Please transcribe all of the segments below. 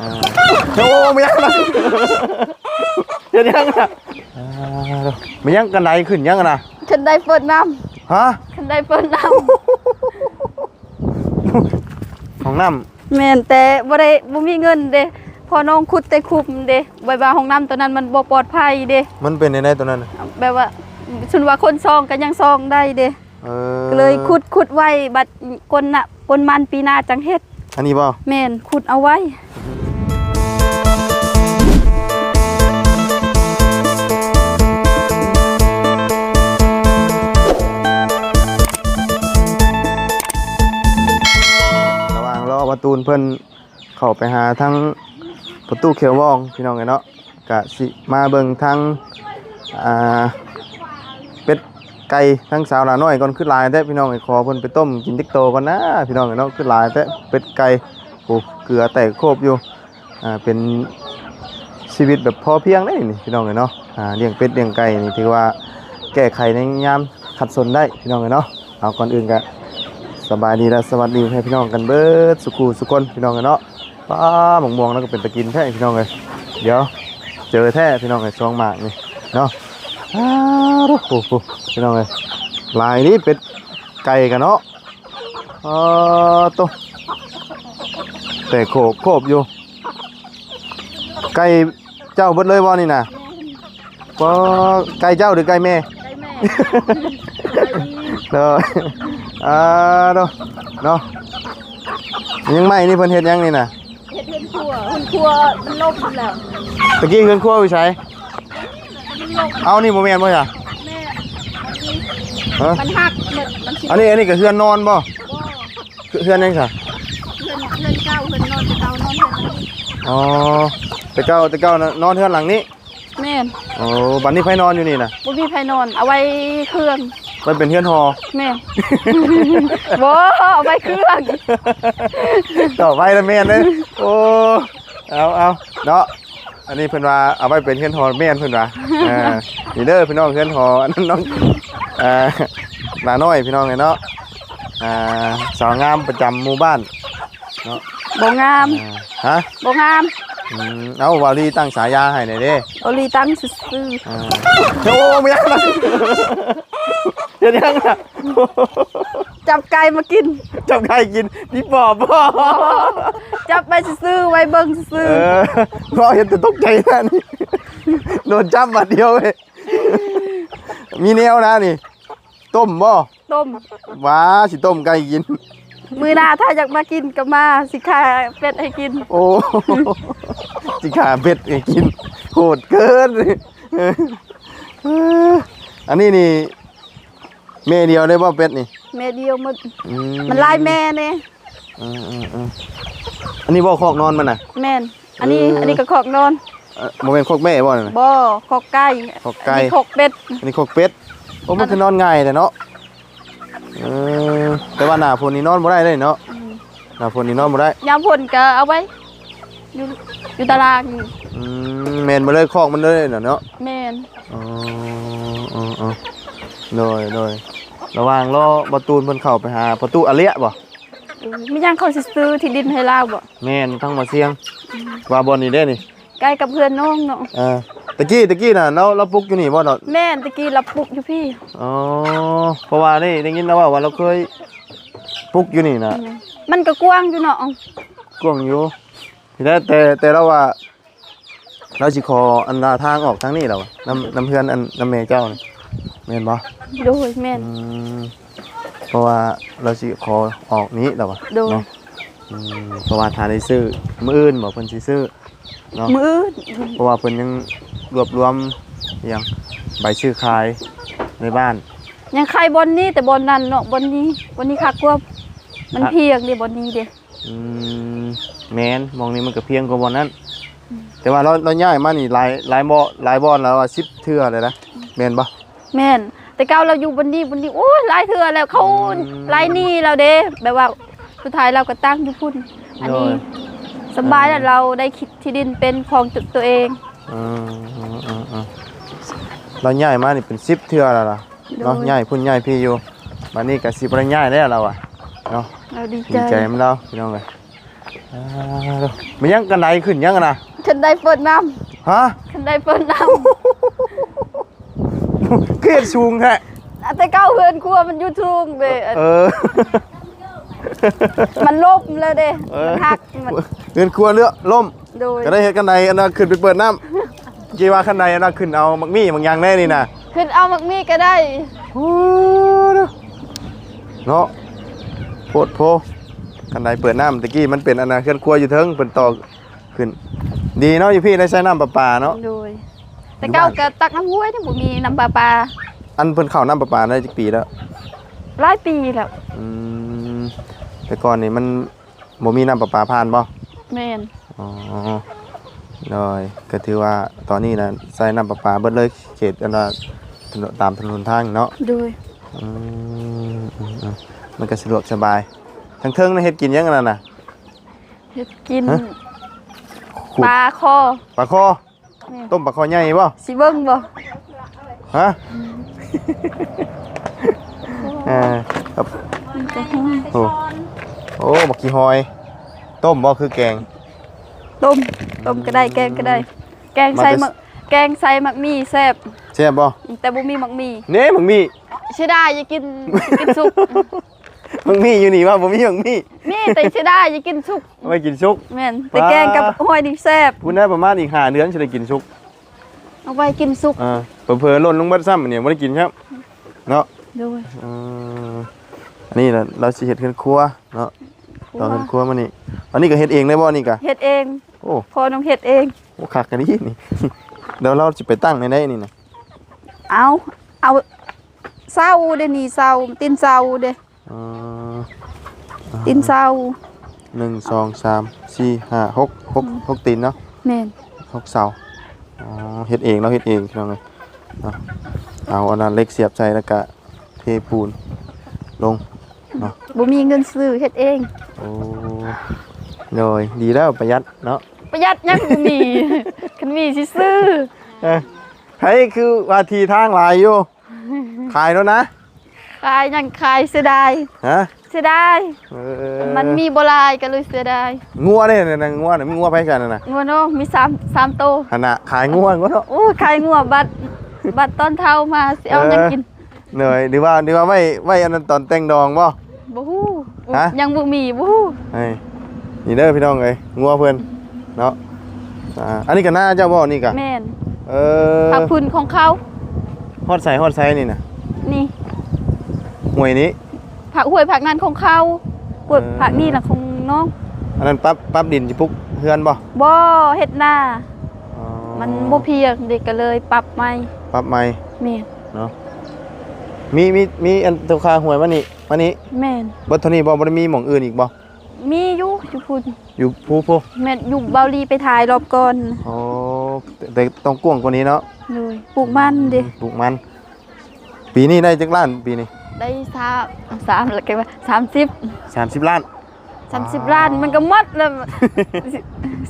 ອ່າ ໂອ້ ແມ່ນຫຍັງນະ ເຮັດຫຍັງນະ ອ່າ ແມ່ນຫຍັງ ຄັນໄດຂຶ້ນຫຍັງນະ ຄັນໄດເປີດນ້ຳ ຮະ ຄັນໄດເປີດນ້ຳ ຫ້ອງນ້ຳ ແມ່ນ ແຕ່ບໍ່ໄດ້ ບໍ່ມີເງິນເດ້ ພໍ່ນ້ອງຂຸດແຕ່ຂຸມເດ້ ແບບວ່າຫ້ອງນ້ຳໂຕນັ້ນມັນບໍ່ປອດໄພເດ້ ມັນເປັນແນວໃດໂຕນັ້ນ ແບບວ່າ ສົມມຸດວ່າຄົນຊອງກໍຍັງຊອງໄດ້ເດ້ ເອີ ກໍເລີຍຂຸດ ຂຸດໄວ້ ບັດກົ້ນນະ ກົ້ນມັນປີໜ້າຈັ່ງເຮັດ ອັນນີ້ບໍ່ ແມ່ນ ຂຸດເອົາໄວ້ ລະຫວ່າງລໍປະຕູນເພິ່ນ ເຂົ້າໄປຫາທາງປະຕູເຂດວອງ ພີ່ນ້ອງເອີຍເນາະ ກະຊິມາເບິ່ງທາງ ອ່າ ເປັດໄກ່ທາງສາວຫຼ້ານ້ອຍກ່ອນ ຄືຫຼາຍແທ້ພີ່ນ້ອງເອີຍ ຂໍເພິ່ນໄປຕົ້ມກິນຈັກໂຕກ່ອນນາ ພີ່ນ້ອງເອີຍເນາະ ຄືຫຼາຍແທ້ເປັດໄກ່ ໂອ້ ເກືອແຕກໂຄບຢູ່ ອ່າ ເປັນຊີວິດແບບພໍພຽງເດ້ນີ້ ພີ່ນ້ອງເອີຍເນາະ ອ່າ ລ້ຽງເປັດລ້ຽງໄກ່ນີ້ ຖືວ່າແກ້ໄຂໃນຍາມຂັດສົນໄດ້ ພີ່ນ້ອງເອີຍເນາະ ເອົາ ກ່ອນອື່ນກະສະບາຍດີ ແລະ ສະຫວັດດີໃຫ້ພີ່ນ້ອງກັນເບິດສູ່ຄູ່ສູ່ຄົນ ພີ່ນ້ອງເອີຍເນາະ ປ້າ ໝາກມ່ວງນັ້ນກໍເປັນຕາກິນແທ້ພີ່ນ້ອງເອີຍ ດຽວເຈີແທ້ພີ່ນ້ອງເອີຍ ສອງໝາກນີ້ເນາະ ອ້າ ໂອ້ໂຫ ພີ່ນ້ອງເອີຍ ຫຼາຍນີ້ເປັດໄກ່ກັນເນາະ ອໍ ໂຕ ແຕ່ໂຄບໂຄບຢູ່ ໄກ່ເຈົ້າເບິດເລີຍບໍ່ນີ້ນະ ບໍ່ ໄກ່ເຈົ້າຫຼືໄກ່ແມ່ ໄກ່ແມ່ ເດີ ອ່າ ໂຕ ເນາະ ຍັງໃໝ່ນີ້ເພິ່ນເຮັດຫຍັງນີ້ນະ ເຮັດເຮືອນຄົວ ເຮືອນຄົວມັນລົ້ມແລ້ວ ຕະກີ້ເຮືອນຄົວຢູ່ໃສ ມັນລົ້ມ ເອົາ ນີ້ບໍ່ແມ່ນບໍ່ຊະ ແມ່ນ ອັນນີ້ ຮະ ມັນຫັກໝົດ ມັນຊິ ອັນນີ້ ອັນນີ້ກໍເຮືອນນອນບໍ່ ບໍ່ ເຮືອນຫຍັງຊະ ເຮືອນ ເຮືອນເກົ່າ ເຮືອນນອນແຕ່ເກົ່າ ນອນເຮືອນຫຼັງນີ້ ອໍ ແຕ່ເກົ່າ ແຕ່ເກົ່ານະ ນອນເຮືອນຫຼັງນີ້ ແມ່ນ ໂອ້ ບັດນີ້ໃຜນອນຢູ່ນີ້ນະ ບໍ່ມີໃຜນອນ ເອົາໄວ້ເຄື່ອງ ໄວ້ເປັນເຮືອນຫໍ ແມ່ນ ບໍ່ ເອົາໄວ້ເຄື່ອງ ຕໍ່ໄວ້ລະແມ່ນເດ້ ໂອ້ ເອົາ ເອົາ ເນາະ ອັນນີ້ເພິ່ນວ່າເອົາໄວ້ເປັນເຮືອນຫໍແມ່ນເພິ່ນວ່າ ອ່າ ນີ້ເດີພີ່ນ້ອງ ເຮືອນຫໍອັນນັ້ນນ້ອງ ອ່າ ຫຼ້ານ້ອຍພີ່ນ້ອງເອີຍເນາະ ອ່າ ສາວງາມປະຈຳໝູ່ບ້ານ ເນາະ ບໍ່ງາມ ອ່າ ຮະ ບໍ່ງາມ ອືມ ເອົ້າ ວາລີຕັ້ງສາຍາໃຫ້ແດ່ເດ້ ວາລີຕັ້ງຊື່ໆ ອ່າ ໂອ້ ແມ່ນຫຍັງນະ ເຮັດຫຍັງນະ ຈັບໄກ່ມາກິນ ຈັບໄກ່ກິນ ຜີປອບບໍ່ ຈັບໄວ້ຊື່ໆ ໄວ້ເບິ່ງຊື່ໆ ເອີ ເພາະເຫັນແຕ່ຕົກໃຈນະນີ້ ໂດນຈັບບາດດຽວເວີຍ ມີແນວນະນີ້ ຕົ້ມບໍ່? ຕົ້ມ. ຫວາ ຊິຕົ້ມໄກ່ກິນ. ມື້ໜ້າຖ້າຢາກມາກິນກໍມາ ຊິຂ້າເປັດໃຫ້ກິນ. ໂອ້ ຊິຂ້າເປັດໃຫ້ກິນ ໂຫດເກີນ. ອັນນີ້ນີ້ແມ່ດຽວເລີຍບໍ່ເປັດນີ້? ແມ່ດຽວໝົດ. ອືມ ມັນຫຼາຍແມ່ເດ້. ເອີໆໆ ອັນນີ້ບໍ່ຄອກນອນມັນນະ? ແມ່ນ. ອັນນີ້ ເອີ ອັນນີ້ກໍຄອກນອນ. ເອີ ບໍ່ແມ່ນຄອກແມ່ບໍ່ນັ້ນນະ? ບໍ່ ຄອກໄກ່. ຄອກໄກ່. ອັນນີ້ຄອກເປັດ. ອັນນີ້ຄອກເປັດ. ໂອ້ ມັນຄືນອນງ່າຍແທ້ເນາະ. ເອີ ແຕ່ວ່າໜ້າຝົນນີ້ນອນບໍ່ໄດ້ເດ້ເນາະ. ອືມ ໜ້າຝົນນີ້ນອນບໍ່ໄດ້. ຍາມຝົນກໍເອົາໄວ້ຢູ່ ຢູ່ຕາລາງ. ອືມ ແມ່ນບໍ່ເລີຍ ຄອກມັນເລີຍເນາະ. ແມ່ນ. ອໍ ເອີໆ ໂດຍໆ ລະຫວ່າງລໍບໍ່ຕູນເພິ່ນເຂົ້າໄປຫາພໍ່ຕູ້ອາເລຍບໍ່? ອືມ ມີຫຍັງເຂົາຊິຊື້ທີ່ດິນໃຫ້ລາວບໍ່? ແມ່ນ ທາງໝໍຊຽງ. ອືມ ວ່າບ່ອນນີ້ເດ້ນີ້ ໃກ້ກັບເຮືອນນ້ອງເນາະ. ເອີ ຕະກີ້ ຕະກີ້ນະ ລາວ ລາວປຸກຢູ່ນີ້ບໍ່ເນາະ? ແມ່ນ ຕະກີ້ລາວປຸກຢູ່ພີ້. ອໍ ເພາະວ່ານີ້ໄດ້ຍິນລາວເວົ້າວ່າລາວເຄີຍປຸກຢູ່ນີ້ນະ. ອືມ ມັນກໍກວ້າງຢູ່ເນາະ. ກວ້າງຢູ່. ທີ່ແທ້ແຕ່ ແຕ່ລາວວ່າ ລາວຊິຂໍອັນວ່າທາງອອກທາງນີ້ລາວວ່າ ນຳ ນຳເຮືອນອັນ ນຳແມ່ເຈົ້ານີ້ ແມ່ນບໍ່? ໂດຍ ແມ່ນ. ອືມ ເພາະວ່າລາວຊິຂໍອອກນີ້ລາວວ່າ. ໂດຍ ເນາະ. ອືມ ເພາະວ່າຖ້າໄດ້ຊື້ ມື້ອື່ນບໍ່ເພິ່ນຊິຊື້ເນາະ? ມື້ອື່ນ. ເພາະວ່າເພິ່ນຍັງລວບລວມຫຍັງ ໃບຊື້ຂາຍໃນບ້ານ. ຍັງຂາຍບ່ອນນີ້ ແຕ່ບ່ອນນັ້ນເນາະ ບ່ອນນີ້ ບ່ອນນີ້ຄັກກວ່າ. ມັນພຽງເດ້ ບ່ອນນີ້ເດ້. ອືມ ແມ່ນ ໝ່ອງນີ້ມັນກໍພຽງກວ່າບ່ອນນັ້ນ. ອືມ ແຕ່ວ່າລາວ ລາວຍ້າຍມານີ້ຫຼາຍ ຫຼາຍບໍ່ ຫຼາຍບ່ອນແລ້ວວ່າ ສິບເທື່ອແລ້ວນະ. ອືມ ແມ່ນບໍ່? ແມ່ນ. ແຕ່ເກົ່າລາວຢູ່ບ່ອນນີ້ ບ່ອນນີ້ ໂອ້ຍ ຫຼາຍເທື່ອແລ້ວ ເຂົາ ອືມ ໄລ່ໜີ້ລາວເດ້ ແບບວ່າສຸດທ້າຍລາວກໍຕັ້ງຢູ່ພຸ້ນ. ອັນນີ້ ໂດຍ ສະບາຍແລ້ວ ເອີ ລາວໄດ້ທີ່ດິນເປັນຂອງຕົວເອງ. ເອີໆ ລາວຍ້າຍມານີ້ເປັນສິບເທື່ອແລ້ວລະ. ໂດຍ ເນາະ ຍ້າຍພຸ້ນຍ້າຍພີ້ຢູ່. ບາດນີ້ກໍຊິບໍ່ໄດ້ຍ້າຍແລ້ວລາວວ່າເນາະ. ລາວດີໃຈ ດີໃຈນຳລາວ ພີ່ນ້ອງເອີຍ. ອ່າ ແມ່ນຫຍັງ ຄັນໄດຂຶ້ນຫຍັງຫັ້ນນະ? ຄັນໄດເປີດນ້ຳ. ຮະ? ຄັນໄດເປີດນ້ຳ. ຄືເຮັດສູງແທ້? ແຕ່ເກົ່າເຮືອນຄົວມັນຢູ່ສູງເດ້. ເອີ ມັນລົ້ມແລ້ວເດ້. ເອີ ມັນຫັກ. ມັນ ເຮືອນຄົວເຫຼືອລົ້ມ. ໂດຍ ກໍໄດ້ເຮັດຄັນໄດອັນນັ້ນຂຶ້ນໄປເປີດນ້ຳ. ເມື່ອກີ້ວ່າຄັນໄດອັນນັ້ນຂຶ້ນເອົາໝາກມີ້ໝາກຫຍັງແດ່ນີ້ນະ. ຂຶ້ນເອົາໝາກມີ້ກໍໄດ້. ໂອ້ ເນາະ ໂພດໂພ. ຄັນໄດເປີດນ້ຳ ແຕ່ກີ້ມັນເປັນອັນນັ້ນ ເຮືອນຄົວຢູ່ເທິງ ເພິ່ນຕໍ່ຂຶ້ນ. ດີເນາະ ຢູ່ພີ້ໄດ້ໃຊ້ນ້ຳປະປາເນາະ. ໂດຍ ແຕ່ເກົ່າກໍຕັກນ້ຳຫ້ວຍ ຍັງບໍ່ມີນ້ຳປະປາ. ອັນເພິ່ນເຂົ້ານ້ຳປະປາໄດ້ຈັກປີແລ້ວ? ຫຼາຍປີແລ້ວ. ອືມ ແຕ່ກ່ອນນີ້ມັນ ບໍ່ມີນ້ຳປະປາຜ່ານບໍ່? ແມ່ນ. ອໍ ໂດຍ ກໍຖືວ່າຕອນນີ້ນະ ໃຊ້ນ້ຳປະປາເບິດເລີຍ ເຂດອັນວ່າ ຖະໜົນ ຕາມຖະໜົນຫົນທາງເນາະ. ໂດຍ. ອືມ ອືມ ມັນກໍສະດວກສະບາຍ. ທາງເທິງນະ ເຮັດກິນຫຍັງອັນນັ້ນນະ? ເຮັດກິນ ຮະ? ຂູດ ປາຄໍ. ປາຄໍ. ແມ່ນ. ຕົ້ມປາຄໍໃຫຍ່ບໍ່? ຊິເບິ່ງບໍ່? ຮະ? ເອີ ຄັບ ມັນກໍ ໂອ້ ໂອ້ ບັກຂີ້ຫອຍ. ຕົ້ມບໍ່ ຄືແກງ? ຕົ້ມ ຕົ້ມກໍໄດ້ ແກງກໍໄດ້. ອືມ ແກງໃສ່ ມາແຕ່ ໝາກ ແກງໃສ່ໝາກມີ້ແຊບ. ແຊບບໍ່? ອືມ ແຕ່ບໍ່ມີໝາກມີ້. ເນ ໝາກມີ້ ເສຍດາຍ ຢາກກິນ ກິນສຸກ. ມັນມີຢູ່ນີ້ວ່າບໍ່ມີມັນມີ. ມີ ແຕ່ເສຍດາຍ ຢາກກິນສຸກ. ເອົາໄວ້ກິນສຸກ. ແມ່ນ ໄປແກງກັບຫອຍນີ້ແຊບ. ພຸ້ນນະ ປະມານອີກຫ້າເດືອນຊິໄດ້ກິນສຸກ. ເອົາໄວ້ກິນສຸກ. ເອີ ເຜີໆຫຼົ່ນລົງເບິດຊ້ຳ ອັນນີ້ບໍ່ໄດ້ກິນຊ້ຳເນາະ. ໂດຍ. ເອີ ອັນນີ້ລະ ລາວຊິເຮັດເຮືອນຄົວເນາະ. ຄອບຄົວ ເຮືອນຄົວມື້ນີ້. ອັນນີ້ກໍເຮັດເອງເລີຍບໍ່ນີ້ກະ? ເຮັດເອງ. ໂອ້ ພໍ່ນ້ອງເຮັດເອງ. ໂອ້ ຄັກອີ່ຫຼີນີ້. ແລ້ວລາວຊິໄປຕັ້ງແນວໃດນີ້ນະ? ເອົາ ເອົາເສົາເດ້ນີ້ ເສົາ ຕີນເສົາເດ້. ອໍ ຕີນເສົາ ໜຶ່ງ ສອງ ສາມ ສີ່ ຫ້າ ຫົກ ຫົກ ອືມ ຫົກຕີນເນາະ. ແມ່ນ ຫົກເສົາ. ອໍ ເຮັດເອງເນາະ ເຮັດເອງ ພີ່ນ້ອງເອີຍເນາະ. ເອົາອັນນັ້ນເຫຼັກສຽບໃສ່ ແລ້ວກະເທປູນລົງເນາະ. ບໍ່ມີເງິນຊື້ ເຮັດເອງ. ໂອ້ ໂດຍ ດີແລ້ວ ປະຢັດເນາະ. ປະຢັດຫຍັງ ບໍ່ມີ. ຄັນມີຊິຊື້. ເອີ ໃຜຄືວ່າທີ່ທາງຫຼາຍຢູ່. ຂາຍໂລດນະ. ຂາຍຫຍັງຂາຍ ເສຍດາຍ. ຮະ? ເສຍດາຍ. ເອີ ມັນມີບໍ່ຫຼາຍກໍເລີຍເສຍດາຍ. ງົວເດ້ ນັ້ນ ງົວນະ ມີງົວໃຜກັນນະ? ງົວນ້ອງມີສາມ ສາມໂຕ. ຫັ້ນນະ ຂາຍງົວ ງົວເນາະ. ໂອ້ຍ ຂາຍງົວ ບັດ ບັດຕອນເຖົ້າມາຊິເອົາຫຍັງກິນ. ເອີ ໂດຍ ຫຼືວ່າ ຫຼືວ່າໄວ້ ໄວ້ອັນນັ້ນຕອນແຕ່ງດອງບໍ່? ບໍ່ຮູ້. ຮະ? ຍັງບໍ່ມີ ບໍ່ຮູ້. ເອີ ນີ້ເດີພີ່ນ້ອງເອີຍ ງົວເພິ່ນເນາະ. ອ່າ ອັນນີ້ກໍນາເຈົ້າບໍ່ນີ້ກະ? ແມ່ນ. ເອີ ພາກພື້ນຂອງເຂົາ. ຮອດໃສ ຮອດໃສນີ້ນະ? ນີ້ ຫ້ວຍນີ້? ພາກ ຫ້ວຍພາກນັ້ນຂອງເຂົາ ຫ້ວຍ ເອີ ພາກນີ້ລະຂອງນ້ອງ. ອັນນັ້ນປັບ ປັບດິນຊິປຸກເຮືອນບໍ່? ບໍ່ ເຮັດນາ. ອໍ ມັນບໍ່ພຽງເດ້ ກໍເລີຍປັບໃໝ່. ປັບໃໝ່. ແມ່ນ. ເນາະ ມີ ມີ ມີອັນຕົວຄາຫ້ວຍມານີ້ ມານີ້. ແມ່ນ. ເບິດເທົ່ານີ້ບໍ່? ບໍ່ໄດ້ມີໝ່ອງອື່ນອີກບໍ່? ມີຢູ່ ຢູ່ພຸ້ນ ຢູ່ພູພຸ້ນ. ແມ່ນ ຢູ່ເບົາຫຼີໄປຖ່າຍລອບກ່ອນ. ອໍ ແຕ່ ແຕ່ຕ້ອງກວ້າງກວ່ານີ້ເນາະ. ໂດຍ ປູກມັນເດ້. ອືມ ປູກມັນ. ປີນີ້ໄດ້ຈັກລ້ານປີນີ້? ໄດ້ສາມ ສາມ ແລ້ວກໍວ່າ ສາມສິບ ສາມສິບລ້ານ. ສາມສິບລ້ານ ອໍ ມັນກໍໝົດແລ້ວ.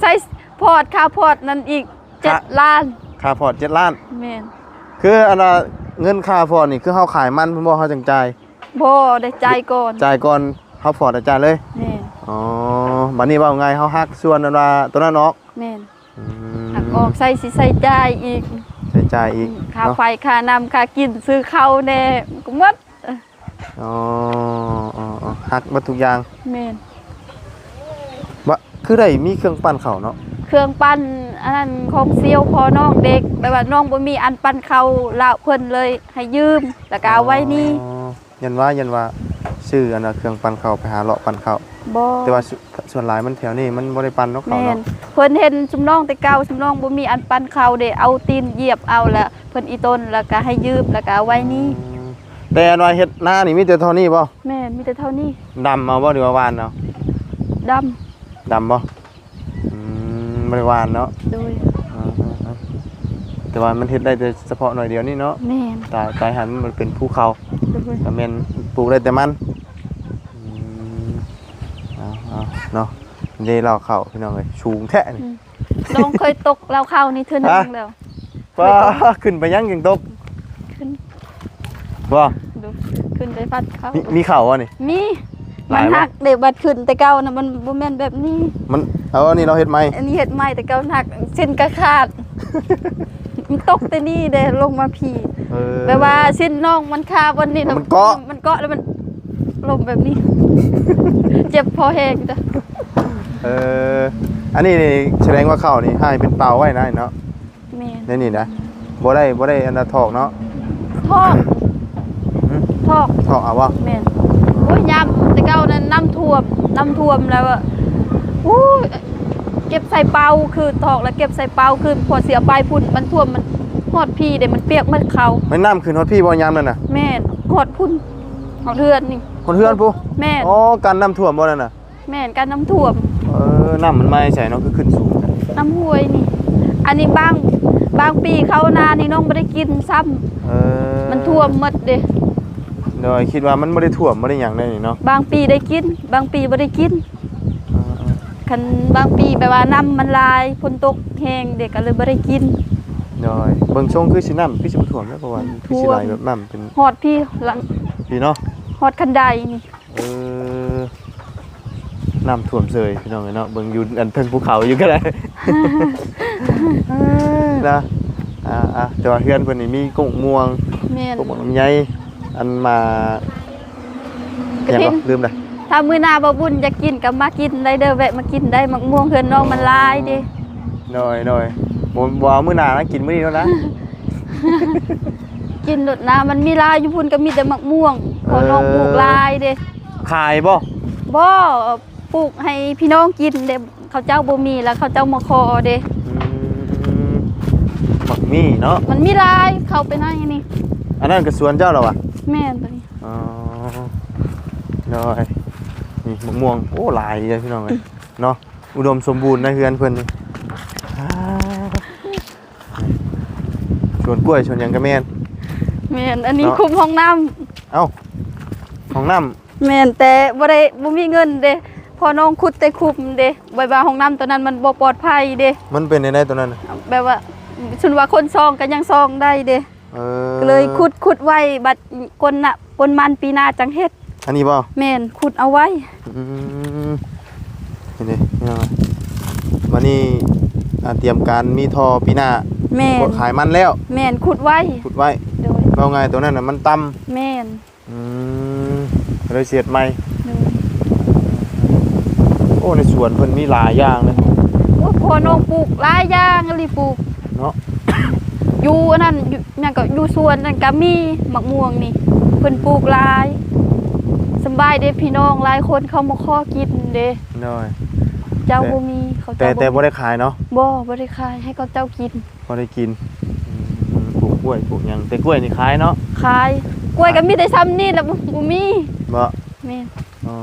ໃຊ້ພອດ ຄ່າພອດນັ້ນອີກ ເຈັດລ້ານ. ຄ່າພອດເຈັດລ້ານ. ແມ່ນ. ຄືອັນວ່າເງິນຄ່າພອດນີ້ ຄືເຮົາຂາຍມັນພຸ້ນບໍ່ ເຮົາຈັ່ງຈ່າຍ? ບໍ່ ໄດ້ຈ່າຍກ່ອນ. ຈ່າຍກ່ອນ ເຮົາພອດແລ້ວຈ່າຍເລີຍ. ແມ່ນ. ອໍ ບັດນີ້ເວົ້າງ່າຍ ເຮົາຫັກສ່ວນອັນວ່າໂຕນັ້ນອອກ. ແມ່ນ. ອືມ ຫັກອອກ ໃຊ້ ຊິໃຊ້ຈ່າຍອີກ. ໃຊ້ຈ່າຍອີກ ອືມ ຄ່າ ເນາະ ໄຟ ຄ່ານ້ຳ ຄ່າກິນ ຊື້ເຂົ້າແດ່ ມັນກໍໝົດ. ອໍ ອໍ ອໍ ຫັກເບິດທຸກຢ່າງ. ແມ່ນ. ບະ ຄືໄດ້ມີເຄື່ອງປັ່ນເຂົ້າເນາະ? ເຄື່ອງປັ່ນອັນນັ້ນຂອງສ່ຽວພໍ່ນ້ອງເດັກ ແບບວ່ານ້ອງບໍ່ມີອັນປັ່ນເຂົ້າ ລາວເພິ່ນເລີຍໃຫ້ຢືມ ແລ້ວກໍເອົາໄວ້ນີ້. ອໍ ຢ້ານວ່າ ຢ້ານວ່າຊື້ອັນນ່າເຄື່ອງປັ່ນເຂົ້າໄປຫາເລາະປັ່ນເຂົ້າ. ບໍ່ ແຕ່ວ່າ ສ່ວນຫຼາຍມັນແຖວນີ້ມັນບໍ່ໄດ້ປັ່ນເນາະເຂົ້າເນາະ. ແມ່ນ. ເພິ່ນເຫັນຊຸມນ້ອງແຕ່ເກົ່າ ຊຸມນ້ອງບໍ່ມີອັນປັ່ນເຂົ້າເດ້ ເອົາຕີນຢຽບເອົາ ແລ້ວເພິ່ນອີ່ຕົນ ແລ້ວກໍໃຫ້ຢືມ ແລ້ວກໍເອົາໄວ້ນີ້. ອືມ ແຕ່ອັນວ່າເຮັດນານີ້ມີແຕ່ເທົ່ານີ້ບໍ່? ແມ່ນ ມີແຕ່ເທົ່ານີ້. ດຳເອົາບໍ່ ຫຼືວ່າຫວ່ານເອົາ? ດຳ. ດຳບໍ່? ອືມ ບໍ່ໄດ້ຫວ່ານເນາະ. ໂດຍ. ອ່າໆໆ ແຕ່ວ່າມັນເຮັດໄດ້ແຕ່ສະເພາະໜ້ອຍດຽວນີ້ເນາະ. ແມ່ນ. ຕາຍ ຕາຍຫັ້ນມັນເປັນພູເຂົາ. ໂດຍ. ກໍແມ່ນປູກໄດ້ແຕ່ມັນ. ອືມ ເອົາໆ ເນາະ. ເດ້ ລາວເຂົ້າ ພີ່ນ້ອງເອີຍ ສູງແທ້ນີ້. ອືມ ນ້ອງເຄີຍຕົກລາວເຂົ້ານີ້ເທື່ອໜຶ່ງແລ້ວ. ປ້າ ຂຶ້ນໄປຫຍັງຈຶ່ງຕົກ? ຂຶ້ນ ບໍ່ ດູ ຂຶ້ນໄປພັດເຂົ້າ. ມີ ມີເຂົ້າບໍ່ນີ້? ມີ. ຫຼາຍບໍ່? ມັນຫັກເດ້ ບັດຂຶ້ນແຕ່ເກົ່ານະ ມັນບໍ່ແມ່ນແບບນີ້. ມັນ ເອີ ອັນນີ້ເຮົາເຮັດໃໝ່ ອັນນີ້ເຮັດໃໝ່ ແຕ່ເກົ່າມັນຫັກ ເສັ້ນກະຂາດ ມັນຕົກແຕ່ນີ້ເດ້ ລົງມາພີ້. ເອີ ແບບວ່າເສັ້ນນ້ອງມັນຄາບ່ອນນີ້ ມັນເກາະ ມັນເກາະແລ້ວມັນລົ້ມແບບນີ້ ເຈັບພໍແຮງເດີ້. ເອີ ອັນນີ້ນີ້ສະແດງວ່າເຂົ້ານີ້ໃຫ້ເປັນເປົາໄວ້ນະເນາະ. ແມ່ນ ໃນນີ້ນະ ບໍ່ໄດ້ ບໍ່ໄດ້ອັນນະຖອກເນາະ. ຖອກ ຫືມ? ຖອກ ຖອກເອົາບໍ່? ແມ່ນ. ໂອ້ຍ ຍາມແຕ່ເກົ່ານັ້ນນ້ຳຖ້ວມ ນ້ຳຖ້ວມແລ້ວ ໂອ້ຍ ເກັບໃສ່ເປົາຄືນ ຖອກແລ້ວເກັບໃສ່ເປົາຄືນ ເພາະຊິເອົາໄປພຸ້ນ ມັນຖ້ວມ ມັນຮອດພີ້ເດ້ ມັນປຽກໝົດເຂົ້າ. ແມ່ນນ້ຳຂຶ້ນຮອດພີ້ບໍ່ຍາມນັ້ນນະ? ແມ່ນ ຮອດພຸ້ນ ຮອດເຮືອນນີ້ ຮອດເຮືອນພຸ້ນ. ແມ່ນ. ອໍ ກັນນ້ຳຖ້ວມບໍ່ນັ້ນນະ? ແມ່ນ ກັນນ້ຳຖ້ວມ. ເອີ ນ້ຳມັນມາແຕ່ໃສເນາະ ຄືຂຶ້ນສູງ? ນ້ຳຫ້ວຍນີ້ ອັນນີ້ບາງ ບາງປີເຂົ້ານານີ້ນ້ອງບໍ່ໄດ້ກິນຊ້ຳ. ເອີ ມັນຖ້ວມໝົດເດ້. ໂດຍ ຄິດວ່າມັນບໍ່ໄດ້ຖ້ວມ ບໍ່ໄດ້ຫຍັງໄດ໋ນີ້ເນາະ. ບາງປີໄດ້ກິນ ບາງປີບໍ່ໄດ້ກິນ. ເອີໆ ຄັນບາງປີແບບວ່ານ້ຳມັນຫຼາຍ ຝົນຕົກແຮງເດ້ ກໍເລີຍບໍ່ໄດ້ກິນ. ໂດຍ ເບິ່ງຊົງຄືຊິນ້ຳ ຄືຊິບໍ່ຖ້ວມແລ້ວ ເພາະວ່າ ອືມ ຄືຊິໄຫຼແບບນ້ຳເປັນ ຮອດພີ້ຫຼັງ ພີ້ເນາະ ຮອດຄັນໄດນີ້. ເອີ ນ້ຳຖ້ວມເສີຍພີ່ນ້ອງເອີຍເນາະ ເບິ່ງຢູ່ອັນເທິງພູເຂົາຢູ່ກໍໄດ້ ນະ. ອ່າໆ ແຕ່ວ່າເຮືອນເພິ່ນນີ້ມີກົກມ່ວງ ແມ່ນ ກົກໝາກລຳໄຍ ອັນມາ ກະຖິນ ຫຍັງກໍລືມລະ. ຖ້າມື້ໜ້າບໍ່ບຸນຢາກກິນກໍມາກິນໄດ້ເດີ້ ແວະມາກິນໄດ້ ໝາກມ່ວງເຮືອນນ້ອງມັນຫຼາຍເດ້. ໂດຍໆ ບໍ່ ບໍ່ເອົາມື້ໜ້ານະ ກິນມື້ນີ້ໂລດນະ. ກິນໂລດນະ ມັນມີຫຼາຍຢູ່ພຸ້ນ ກໍມີແຕ່ໝາກມ່ວງ ເອີ ເພາະນ້ອງປູກຫຼາຍເດ້. ຂາຍບໍ່? ບໍ່ ປູກໃຫ້ພີ່ນ້ອງກິນເດ້ ເຂົາເຈົ້າບໍ່ມີ ແລ້ວເຂົາເຈົ້າມາຂໍເດ້. ອືມ ໝາກມີ້ເນາະ ມັນມີຫຼາຍ ເຂົ້າໄປໃນນີ້. ອັນນັ້ນກໍສວນເຈົ້າລະຫວາ? ແມ່ນ ໂຕນີ້. ອໍ ໂດຍ ນີ້ໝາກມ່ວງ ໂອ້ ຫຼາຍເດ້ພີ່ນ້ອງເອີຍເນາະ ອຸດົມສົມບູນໃນເຮືອນເພິ່ນນີ້. ອ່າ ສວນກ້ວຍສວນຫຍັງກໍແມ່ນ. ແມ່ນ ອັນນີ້ ເນາະ ຂຸມຫ້ອງນ້ຳ. ເອົ້າ ຫ້ອງນ້ຳ. ແມ່ນ ແຕ່ບໍ່ໄດ້ ບໍ່ມີເງິນເດ້ ເພາະນ້ອງຂຸດແຕ່ຂຸມເດ້ ແບບວ່າຫ້ອງນ້ຳໂຕນັ້ນມັນບໍ່ປອດໄພເດ້. ມັນເປັນແນວໃດໂຕນັ້ນ? ແບບວ່າ ສົມມຸດວ່າຄົນຊ່ອງກໍຍັງຊ່ອງໄດ້ເດ້. ເອີ ກໍເລີຍຂຸດ ຂຸດໄວ້ ບັດຝົນນະ ຝົນມັນປີໜ້າຈັ່ງເຮັດ. ອັນນີ້ບໍ່? ແມ່ນ ຂຸດເອົາໄວ້. ອືມ ນີ້ເດ້ພີ່ນ້ອງ ບັດນີ້ ອ່າ ຕຽມການມີທໍ່ປີໜ້າ. ແມ່ນ ຂາຍມັນແລ້ວ. ແມ່ນ ຂຸດໄວ້ ຂຸດໄວ້. ໂດຍ ເວົ້າງ່າຍໂຕນັ້ນນະມັນຕ່ຳ. ແມ່ນ. ອືມ ກໍເລີຍຊິເຮັດໃໝ່. ໂດຍ. ໂອ້ ໃນສວນເພິ່ນມີຫຼາຍຢ່າງເລີຍ. ໂອ້ ພໍ່ນ້ອງປູກຫຼາຍຢ່າງອີ່ຫຼີ ປູກເນາະ ຢູ່ອັນນັ້ນ ຢູ່ຫຍັງກໍ ຢູ່ສວນນັ້ນກໍມີໝາກມ່ວງນີ້ ເພິ່ນປູກຫຼາຍ. ສຳບາຍເດ້ ພີ່ນ້ອງຫຼາຍຄົນເຂົາມາຂໍກິນເດ້. ໂດຍ. ເຈົ້າ ແຕ່ ບໍ່ມີ ເຂົາ ແຕ່ ເຈົ້າ ແຕ່ບໍ່ ບໍ່ໄດ້ຂາຍເນາະ? ບໍ່ ບໍ່ໄດ້ຂາຍ ໃຫ້ເຂົາເຈົ້າກິນ. ພໍໄດ້ກິນ. ອືມ ປູກກ້ວຍ ປູກຫຍັງ ແຕ່ກ້ວຍນີ້ຂາຍເນາະ? ຂາຍ ກ້ວຍກໍມີແຕ່ຊ່ຳນີ້ແຫຼະ ບໍ່ ບໍ່ມີ. ບໍ່? ແມ່ນ. ອໍ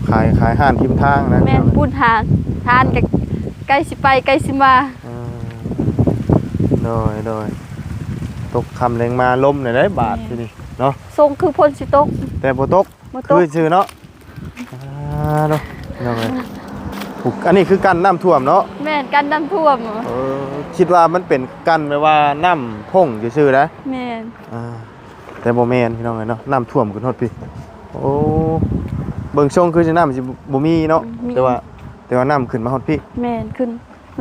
ຂາຍ ຂາຍຮ້ານທິມທາງນະ. ແມ່ນ ພຸ້ນ ຮ້ານ ຮ້ານກໍໃກ້ຊິໄປໃກ້ຊິມາ. ເອີ ໂດຍ ໂດຍ. ຕົກຄ່ຳແລງມາ ລົມແລ້ວໄດ໋ບາດ ແມ່ນ ທີນີ້ເນາະ ຊົງຄືຝົນຊິຕົກ ແຕ່ບໍ່ຕົກ. ບໍ່ຕົກ ຄືຊື່ເນາະ. ອ່າ ເນາະ ພີ່ນ້ອງເອີຍ ປູກ ອັນນີ້ຄືກັນນ້ຳຖ້ວມເນາະ? ແມ່ນ ກັນນ້ຳຖ້ວມ. ເອີ ຄິດວ່າມັນເປັນກັນແບບວ່ານ້ຳພົ້ງຊື່ໆນະ. ແມ່ນ. ອ່າ ແຕ່ບໍ່ແມ່ນ ພີ່ນ້ອງເອີຍເນາະ ນ້ຳຖ້ວມຂຶ້ນຮອດພີ້. ໂອ້ ເບິ່ງຊົງຄືຊິນ້ຳຊິບໍ່ມີເນາະ. ອືມ ແຕ່ວ່າ ແຕ່ວ່ານ້ຳຂຶ້ນມາຮອດພີ້. ແມ່ນ ຂຶ້ນ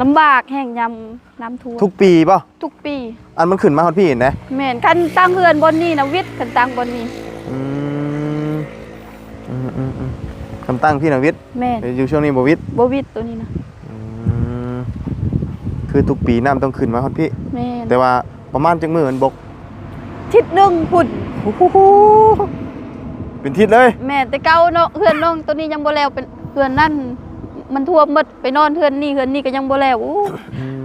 ລຳບາກແຮງຍາມ ນ້ຳຖ້ວມ. ທຸກປີບໍ່? ທຸກປີ. ອັນມັນຂຶ້ນມາຮອດພີ້ເຫັນໄດ໋. ແມ່ນ ຄັນຕັ້ງເຮືອນບ່ອນນີ້ນະ ວິດ ຄັນຕັ້ງບ່ອນນີ້. ອືມ ອືມໆໆ ຄັນຕັ້ງພີ້ນະວິດ. ແມ່ນ. ແຕ່ຢູ່ຊ່ວງນີ້ບໍ່ວິດ. ບໍ່ວິດໂຕນີ້ນະ. ອືມ ຄືທຸກປີນ້ຳຕ້ອງຂຶ້ນມາຮອດພີ້. ແມ່ນ. ແຕ່ວ່າປະມານຈັກມື້ມັນບົກ? ທິດໜຶ່ງພຸ້ນ. ໂອ້ໂຫ ເປັນທິດເລີຍ. ແມ່ນ ແຕ່ເກົ່າເນາະ ເຮືອນນ້ອງໂຕນີ້ຍັງບໍ່ແລ້ວ ເປັນເຮືອນນັ້ນມັນຖ້ວມໝົດ. ໄປນອນເຮືອນນີ້ ເຮືອນນີ້ກໍຍັງບໍ່ແລ້ວ. ໂອ້ ອື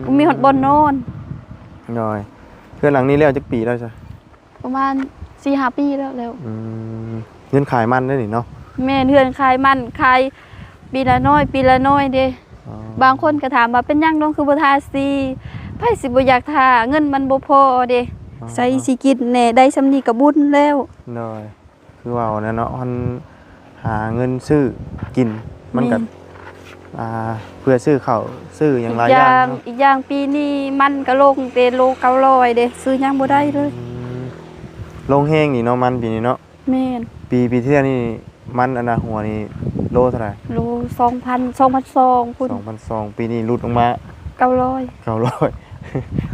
ມ ບໍ່ມີຮອດບ່ອນນອນ. ໂດຍ. ເຮືອນຫຼັງນີ້ແລ້ວຈັກປີແລ້ວຊະ? ປະມານສີ່ຫ້າປີແລ້ວ ແລ້ວ. ອືມ ເຮືອນຂາຍມັນໄດ໋ນີ້ເນາະ? ແມ່ນ ເຮືອນຂາຍມັນ ຂາຍປີລະໜ້ອຍ ປີລະໜ້ອຍເດ້. ອໍ ບາງຄົນກໍຖາມວ່າ ເປັນຫຍັງນ້ອງຄືບໍ່ທາສີ? ໃຜຊິບໍ່ຢາກທາ ເງິນມັນບໍ່ພໍເດ້. ອໍ ໃສຊິກິນແດ່ ໄດ້ຊ່ຳນີ້ກໍບຸນແລ້ວ. ໂດຍ. ຄືເວົ້າແຫຼະເນາະ ມັນຫາເງິນຊື້ກິນ ມັນກໍ ແມ່ນ ອ່າ ເພື່ອຊື້ເຂົ້າຊື້ຫຍັງຫຼາຍຢ່າງເນາະ. ອີກຢ່າງ ອີກຢ່າງປີນີ້ມັນກໍລົງແຕ່ໂລເກົ້າຮ້ອຍເດ້ ຊື້ຫຍັງບໍ່ໄດ້ເລີຍ. ອືມ ລົງແຮງນີ້ເນາະ ມັນປີນີ້ເນາະ. ແມ່ນ. ປີ ປີທີ່ແລ້ວນີ້ ມັນອັນນະ ຫົວນີ້ໂລເທົ່າໃດ? ໂລສອງພັນ ສອງພັນສອງພຸ້ນ ສອງພັນສອງ ປີນີ້ຫຼຸດລົງມາ ເກົ້າຮ້ອຍ ເກົ້າຮ້ອຍ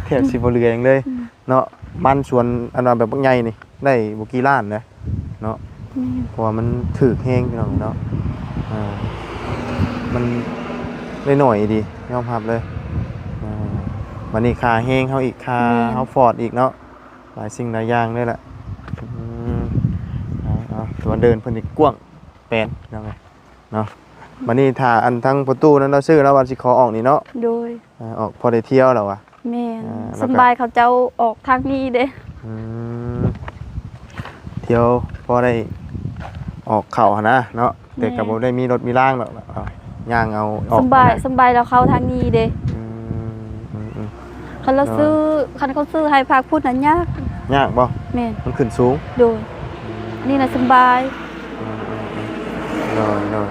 ແທບຊິບໍ່ເຫຼືອຫຍັງເລີຍ ອືມ ເນາະ. ມັນສວນອັນວ່າແບບບັກໃຫຍ່ນີ້ ໄດ້ບໍ່ກີ່ລ້ານນະເນາະ ແມ່ນ ເພາະວ່າມັນຖືກແຮງພີ່ນ້ອງເນາະ ເອີ ມັນໄດ້ໜ້ອຍອີ່ຫຼີ ຍອມຮັບເລີຍ ເອີ ບັດນີ້ຄ່າແຮງເຮົາອີກ ຄ່າ ແມ່ນ ເຮົາຟອດອີກເນາະ ຫຼາຍສິ່ງຫຼາຍຢ່າງເລີຍລະ ອືມ ເອົາ ເອົາ ແຕ່ວ່າເດີ່ນເພິ່ນນີ້ກວ້າງແປນພີ່ນ້ອງເອີຍ ເນາະ ບັດນີ້ຖ້າອັນທາງພໍ່ຕູ້ນັ້ນລາວຊື້ ລາວວ່າຊິຂໍອອກນີ້ເນາະ ໂດຍ ເອີ ອອກພໍໄດ້ທ່ຽວລາວວ່າ ແມ່ນ ເອີ ແລ້ວກໍ ສ່ວນຫຼາຍເຂົາເຈົ້າອອກທາງນີ້ເດ້ ອືມ ທ່ຽວພໍໄດ້ອອກເຂົ້າຫັ້ນນະເນາະ ແຕ່ກໍ ແມ່ນ ບໍ່ໄດ້ມີລົດມີລາງດອກ ເອົາ ຍ່າງເອົາອອກ ສ່ວນຫຼາຍ ຫັ້ນນະ ສ່ວນຫຼາຍລາວເຂົ້າທາງນີ້ເດ້ ອືມ ອືມ ອືມ ຄັນລາວ ໂດຍ ຊື້ ຄັນເຂົາຊື້ໃຫ້ພາກພຸ້ນນະຍາກ ຍາກບໍ່? ແມ່ນ ມັນຂຶ້ນສູງ ໂດຍ ອືມ ອັນນີ້ນະສະບາຍ ອືມ ອືມ ອືມ ໂດຍ ໂດຍ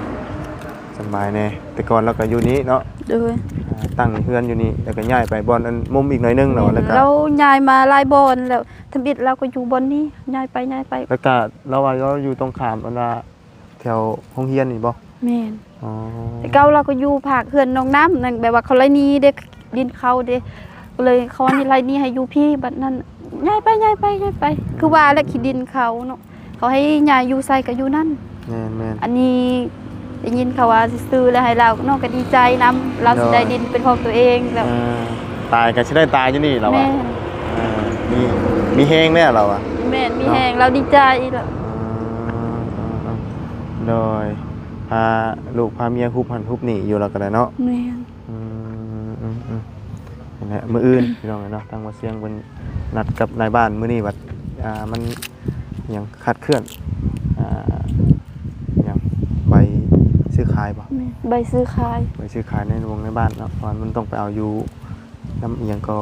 ສະບາຍແດ່ ແຕ່ກ່ອນລາວກໍຢູ່ນີ້ເນາະ ໂດຍ ອ່າ ຕັ້ງເຮືອນຢູ່ນີ້ ແລ້ວກໍຍ້າຍໄປບ່ອນອັນມຸມອີກໜ້ອຍໜຶ່ງເນາະ ແມ່ນ ແລ້ວກໍ ລາວຍ້າຍມາຫຼາຍບ່ອນແລ້ວ ທຳອິດລາວກໍຢູ່ບ່ອນນີ້ ຍ້າຍໄປ ຍ້າຍໄປ ແລ້ວກໍລາວວ່າລາວຢູ່ຕົງຂ້າມອັນວ່າ ແຖວໂຮງຮຽນນີ້ບໍ່? ແມ່ນ ອໍ ແຕ່ເກົ່າລາວກໍຢູ່ພາກເຮືອນນ້ອງນ້ຳນັ້ນ ແບບວ່າເຂົາໄລ່ໜີເດ້ ດິນເຂົາເດ້ ກໍເລີຍຂໍໃຫ້ໄລ່ໜີໃຫ້ຢູ່ພີ້ ບັດນັ້ນຍ້າຍໄປ ຍ້າຍໄປ ຍ້າຍໄປ ຄືວ່າແຫຼະ ອືມ ຂີ້ດິນເຂົາເນາະ ເຂົາໃຫ້ຍ້າຍຢູ່ໃສກໍຢູ່ນັ້ນ ແມ່ນໆ ອັນນີ້ໄດ້ຍິນເຂົາວ່າຊິຊື້ແລ້ວໃຫ້ລາວເນາະ ກໍດີໃຈນຳ ລາວຊິໄດ້ ໂດຍ ດິນເປັນຂອງຕົວເອງແລ້ວ ເອີ ຕາຍກໍຊິໄດ້ຕາຍຢູ່ນີ້ລາວວ່າ ແມ່ນ ເອີ ມີ ມີແຮງແລ້ວລາວວ່າ ແມ່ນ ມີແຮງ ເນາະ ລາວດີໃຈລະ ເອີ ເອີ ເອີ ໂດຍ ພາລູກພາເມຍຮຸບຫັ້ນຮຸບນີ້ຢູ່ລາວກໍໄດ້ເນາະ ແມ່ນ ອືມ ອືມ ອືມ ນັ້ນແຫຼະ ມື້ອື່ນ ພີ່ນ້ອງເອີຍເນາະ ທາງບໍ່ສຽງເພິ່ນນັດກັບນາຍບ້ານ ມື້ນີ້ບັດ ອ່າ ມັນຫຍັງ ຄາດເຄື່ອນ ອ່າ ຫຍັງ ໃບຊື້ຂາຍບໍ່? ແມ່ນ ໃບຊື້ຂາຍ ໃບຊື້ຂາຍໃນວງໃນບ້ານເນາະ ເພາະວ່າມັນຕ້ອງໄປເອົາຢູ່ ນຳອີ່ຫຍັງກໍ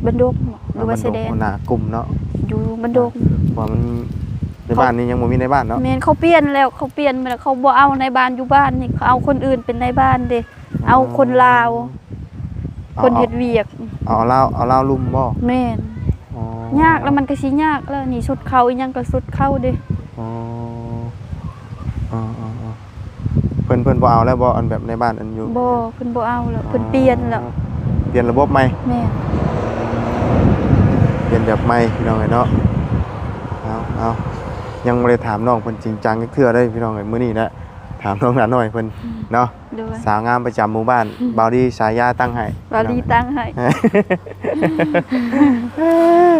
ບັນດົກບໍ ຫຼືວ່າຊາຍແດນ ນາ ບັນດົກ ຫົວໜ້າກຸ່ມເນາະ ຢູ່ບັນດົກ ອ່າ ເພາະວ່າມັນ ໃນບ້ານນີ້ຍັງບໍ່ມີນາຍບ້ານເນາະ ແມ່ນ ເຂົາປ່ຽນແລ້ວ ເຂົາປ່ຽນມາແລ້ວ ເຂົາບໍ່ເອົານາຍບ້ານຢູ່ບ້ານນີ້ ເຂົາເອົາຄົນອື່ນເປັນນາຍບ້ານເດ້ ອໍ ເອົາຄົນລາວ ເອົາ ຄົນເຮັດວຽກ ເອົາ ເອົາລາວ ເອົາລາວລຸ່ມບໍ? ແມ່ນ ອໍ ຍາກແລ້ວ ມັນກໍຊິຍາກແລ້ວ ນີ້ຊຸດເຂົາ ອີ່ຫຍັງກໍຊຸດເຂົາເດ້ ອໍ ເອີ ເອີ ເອີ ເພິ່ນ ເພິ່ນບໍ່ເອົາແລ້ວບໍ່ ອັນແບບໃນບ້ານອັນຢູ່? ບໍ່ ເພິ່ນບໍ່ເອົາແລ້ວ ອໍ ເພິ່ນປ່ຽນແລ້ວ ປ່ຽນລະບົບໃໝ່ ແມ່ນ ປ່ຽນແບບໃໝ່ ພີ່ນ້ອງເອີຍເນາະ ເອົາ ເອົາ ຍັງບໍ່ໄດ້ຖາມນ້ອງເພິ່ນຈິງຈັງຈັກເທື່ອເດ້ ພີ່ນ້ອງເອີຍ ມື້ນີ້ແຫຼະ ຖາມນ້ອງໜ້ານ້ອຍເພິ່ນ ອືມ ເນາະ ໂດຍ ສາວງາມປະຈຳໝູ່ບ້ານ ອືມ ບ່າວດີສາຍາຕັ້ງໃຫ້ ບ່າວດີຕັ້ງໃຫ້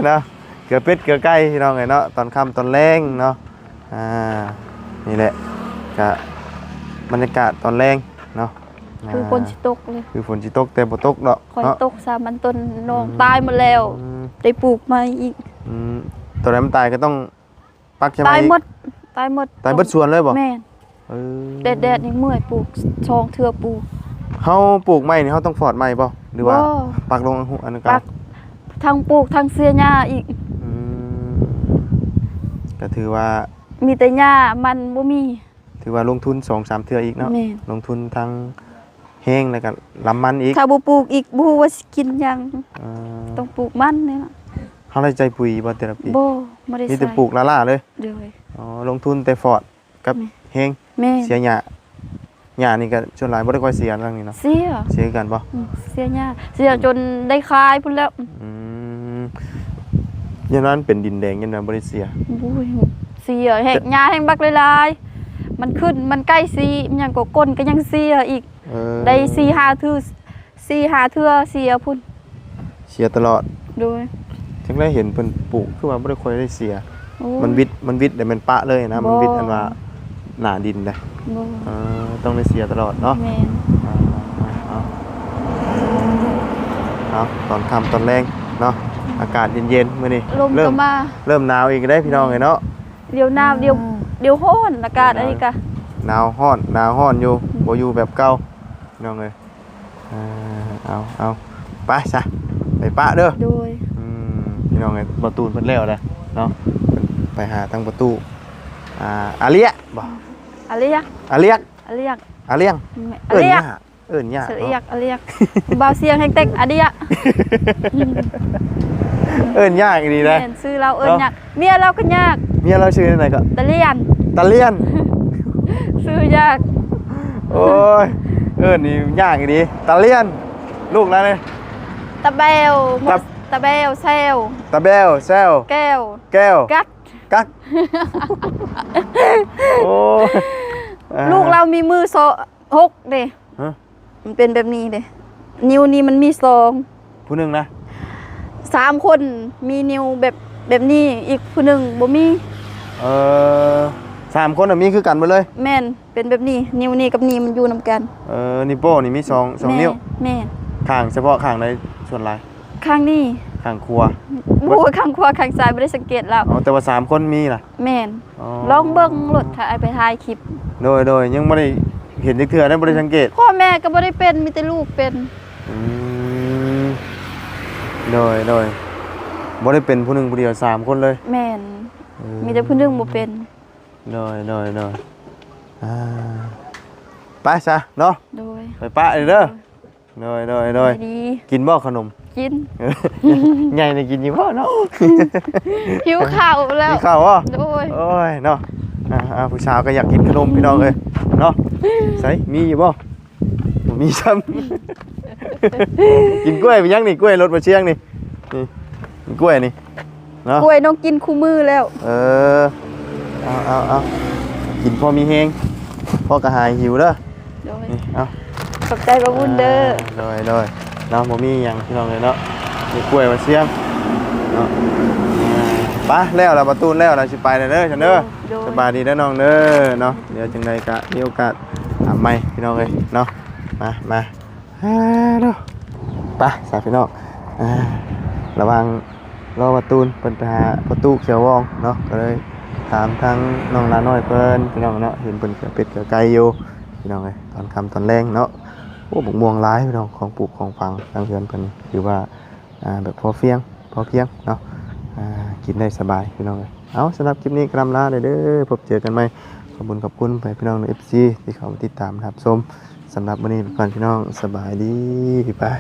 ເນາະ ເກືອເປັດເກືອໄກ່ ພີ່ນ້ອງເອີຍເນາະ ຕອນຄ່ຳຕອນແລງເນາະ ອ່າ ນີ້ແຫຼະ ກະບັນຍາກາດຕອນແລງເນາະ ຄືຝົນຊິຕົກເລີຍ ຄືຝົນຊິຕົກແຕ່ບໍ່ຕົກດອກ ຂ້ອຍ ເນາະ ຕົກຊ້ຳ ມັນຕົ້ນໜອງ ອືມ ຕາຍໝົດແລ້ວ ອືມ ໄດ້ປູກໃໝ່ອີກ ອືມ ຕົວໃດມັນຕາຍກໍຕ້ອງປັກໃສ່ໃໝ່ ຕາຍໝົດ ຕາຍໝົດ ຕາຍເບິດສວນເລີຍບໍ່? ແມ່ນ ເອີ ແດດໆ ຍັງເມື່ອຍ ປູກສອງເທື່ອປູກ ເຮົາປູກໃໝ່ນີ້ ເຮົາຕ້ອງຟອດໃໝ່ບໍ່ ຫຼືວ່າ ບໍ່ ປັກລົງອັນນັ້ນ ອັນນັ້ນ ປັກ ທັງປູກທັງເສຍຫຍ້າອີກ ອືມ ກໍຖືວ່າ ມີແຕ່ຫຍ້າ ມັນບໍ່ມີ ຖືວ່າລົງທຶນສອງສາມເທື່ອອີກເນາະ ແມ່ນ ລົງທຶນທັງແຮງ ແລ້ວກໍລຳມັນອີກ ຖ້າບໍ່ປູກອີກ ບໍ່ຮູ້ວ່າຊິກິນຫຍັງ ເອີ ຕ້ອງປູກມັນນີ້ລະ ເຮົາໄດ້ໃສ່ປຸ໋ຍບໍ່ແຕ່ລະປີ? ບໍ່ ບໍ່ໄດ້ໃສ່ ມີແຕ່ປູກລ້າໆ ເລີຍ ໂດຍ ອໍ ລົງທຶນແຕ່ຟອດກັບ ແມ່ນ ແຮງ ແມ່ນ ເສຍຫຍ້າ ຫຍ້ານີ້ກໍສ່ວນຫຼາຍບໍ່ໄດ້ຄ່ອຍເສຍທາງນີ້ເນາະ ເສຍ ເສຍຄືກັນບໍ່? ອືມ ເສຍຫຍ້າ ເສຍຈົນໄດ້ຂາຍພຸ້ນແລ້ວ ອືມ ຍ້ອນວ່າມັນເປັນດິນແດງ ຍ້ອນວ່າບໍ່ໄດ້ເສຍ ໂອ້ຍ ເສຍແຮງ ຫຍ້າແຮງບັກຫຼາຍໆ ມັນຂຶ້ນ ມັນໃກ້ຊິ ຫຍັງກໍກົ້ນກໍຍັງເສຍອີກ ເອີ ໄດ້ສີ່ຫ້າເທື່ອ ສີ່ຫ້າເທື່ອເສຍພຸ້ນ ເສຍຕະຫຼອດ ໂດຍ ຈັ່ງໄດ້ເຫັນເພິ່ນປູກ ຄືວ່າບໍ່ໄດ້ຄ່ອຍໄດ້ເສຍ ໂອ້ຍ ມັນວິດ ມັນວິດແລ້ວແມ່ນປະເລີຍນະ ບໍ່ ມັນວິດອັນວ່າໜ້າດິນນະ ບໍ່ ເອີ ຕ້ອງໄດ້ເສຍຕະຫຼອດເນາະ ແມ່ນ ເອົາ ເອົາ ຕອນຄ່ຳຕອນແລງເນາະ ອາກາດເຢັນໆ ມື້ນີ້ ລົມກໍມາ ເລີ່ມ ເລີ່ມໜາວອີກແລ້ວ ພີ່ນ້ອງເອີຍເນາະ ດຽວໜາວ ດຽວ ອືມ ດຽວຮ້ອນ ອາກາດອັນນີ້ກະ ໜາວຮ້ອນ ໜາວຮ້ອນຢູ່ ອືມ ບໍ່ຢູ່ແບບເກົ່າ ພີ່ນ້ອງເອີຍ ເອີ ເອົາ ເອົາ ໄປຊະ ໄປປະເດີ ໂດຍ ອືມ ພີ່ນ້ອງເອີຍ ບໍ່ຕູນເພິ່ນແລ້ວແຫຼະເນາະ ເພິ່ນໄປຫາທາງປະຕູ ອ່າ ອາເລຍບໍ່? ອາເລຍ ອາເລຍ ອາເລຍ ອາເລຍ ອາເລຍ ເອີ້ນຍາກ ເອີ້ນຍາກ ສະເອຍ ເນາະ ອາເລຍ ບ່າວສຽງແຮງເຕັກ ອາເລຍ ເອີ້ນຍາກອີ່ຫຼີເດ້ ແມ່ນ ຊື່ລາວເອີ້ນຍາກ ເນາະ ເມຍລາວກໍຍາກ ເມຍລາວຊື່ແນວໃດກໍ? ຕາລຽນ ຕາລຽນ ຊື່ຍາກ. ໂອ້ຍ ເອີ້ນນີ້ຍາກອີ່ຫຼີ. ຕາລຽນ ລູກລະນີ້ ຕາແບວ ຕາ ຕາແບວ ແຊວ ຕາແບວ ແຊວ ແກ້ວ ແກ້ວ ກັກ ກັກ ໂອ້ຍ ອ່າ ລູກລາວມີມືໂຊ ຫົກເດ້. ຮະ? ມັນເປັນແບບນີ້ເດ້ ນິ້ວນີ້ມັນມີສອງ ຜູ້ໜຶ່ງນະ ສາມຄົນ ມີນິ້ວແບບ ແບບນີ້ ອີກຜູ້ໜຶ່ງບໍ່ມີ. ເອີ ສາມຄົນນະມີຄືກັນເບິດເລີຍ? ແມ່ນ ເປັນແບບນີ້ ນິ້ວນີ້ກັບນີ້ມັນຢູ່ນຳກັນ. ເອີ ນິ້ວໂປ້ນີ້ມີສອງ ສອງ ແມ່ນ ນິ້ວ. ແມ່ນ. ຂ້າງ ສະເພາະຂ້າງໃດສ່ວນຫຼາຍ? ຂ້າງນີ້ ຂ້າງຂວາ. ບໍ່ ຂ້າງຂວາ ຂ້າງຊ້າຍບໍ່ໄດ້ສັງເກດແລ້ວ. ອໍ ແຕ່ວ່າສາມຄົນມີລະ? ແມ່ນ. ອໍ ລອງເບິ່ງໂລດ ຖ້າອ້າຍໄປຖ່າຍຄລິບ. ໂດຍ ໂດຍ ຍັງບໍ່ໄດ້ເຫັນຈັກເທື່ອເດ້ ບໍ່ໄດ້ສັງເກດ. ພໍ່ແມ່ກໍບໍ່ໄດ້ເປັນ ມີແຕ່ລູກເປັນ. ອືມ ໂດຍ ໂດຍ ບໍ່ໄດ້ເປັນຜູ້ໜຶ່ງຜູ້ດຽວ ສາມຄົນເລີຍ. ແມ່ນ. ເອີ ມີແຕ່ຜູ້ໜຶ່ງບໍ່ເປັນ. ໂດຍ ໂດຍ ໂດຍ ອ່າ ໄປຊະເນາະ. ໂດຍ ໄປປະເດີ. ໂດຍ ໂດຍ ໂດຍ ໂດຍ ສະບາຍດີ. ກິນບໍ່ຂະໜົມ? ກິນ. ໃຫຍ່ນີ້ກິນຢູ່ບໍ່ເນາະ? ຫິວເຂົ້າແລ້ວ. ຫິວເຂົ້າບໍ່? ໂດຍ. ໂອ້ຍເນາະ ອ່າ ອ່າ ຜູ້ສາວກໍຢາກກິນຂະໜົມ ພີ່ນ້ອງເອີຍເນາະ. ໃສ ມີຢູ່ບໍ່? ບໍ່ມີຊ້ຳ. ກິນກ້ວຍເປັນຫຍັງນີ້? ກ້ວຍລົດບໍ່ຊຽງນີ້. ນີ້ ກິນກ້ວຍນີ້. ເນາະ ກ້ວຍນ້ອງກິນຄູ່ມື້ແລ້ວ. ເອີ ເອົາ ເອົາ ເອົາ ກິນພໍມີແຮງ ພໍກະຫາຍຫິວເດີ. ໂດຍ. ນີ້ ເອົາ ຂອບໃຈບ່າວບຸນເດີ. ອ່າ ໂດຍ ໂດຍ ເນາະ ບໍ່ມີຫຍັງພີ່ນ້ອງເອີຍເນາະ ມີກ້ວຍມາຊຽງເນາະ. ອ່າ ໄປແລ້ວລະ ປະຕູນແລ້ວລະ ຊິໄປແລ້ວເດີ ຊັ້ນເດີ. ໂດຍ ໂດຍ ສະບາຍດີເດີນ້ອງເດີເນາະ. ດຽວຈັ່ງໃດກະມີໂອກາດຖາມໃໝ່ພີ່ນ້ອງເອີຍເນາະ. ມາ ມາ ອ່າ ເນາະ ໄປຊະພີ່ນ້ອງ. ອ່າ ລະຫວ່າງ ລໍປະຕູນເພິ່ນໄປຫາພໍ່ຕູ້ຂຽວວອງເນາະ ກໍເລີຍຖາມທາງນ້ອງຫຼານ້ອຍເພິ່ນ ພີ່ນ້ອງເນາະ. ເຫັນເພິ່ນເຂືອເປັດເຂືອໄກ່ຢູ່ ພີ່ນ້ອງເອີຍ ຕອນຄ່ຳຕອນແລງເນາະ. ໂອ້ ບັກມ່ວງຫຼາຍພີ່ນ້ອງ ຂອງປູກຂອງຝັງທາງເຮືອນເພິ່ນ ຖືວ່າ ອ່າ ແບບພໍພຽງ ພໍພຽງເນາະ. ອ່າ ກິນໄດ້ສະບາຍພີ່ນ້ອງເອີຍ. ເອົາ ສຳລັບຄລິບນີ້ກໍລ່ຳລາເດີ ພົບເຈີກັນໃໝ່. ຂອບຄຸນ ຂອບຄຸນໄປພີ່ນ້ອງ ເອັຟຊີ ທີ່ເຂົ້າມາຕິດຕາມຮັບຊົມ. ສຳລັບມື້ນີ້ໄປກ່ອນພີ່ນ້ອງ ສະບາຍດີ ບາຍບາຍ.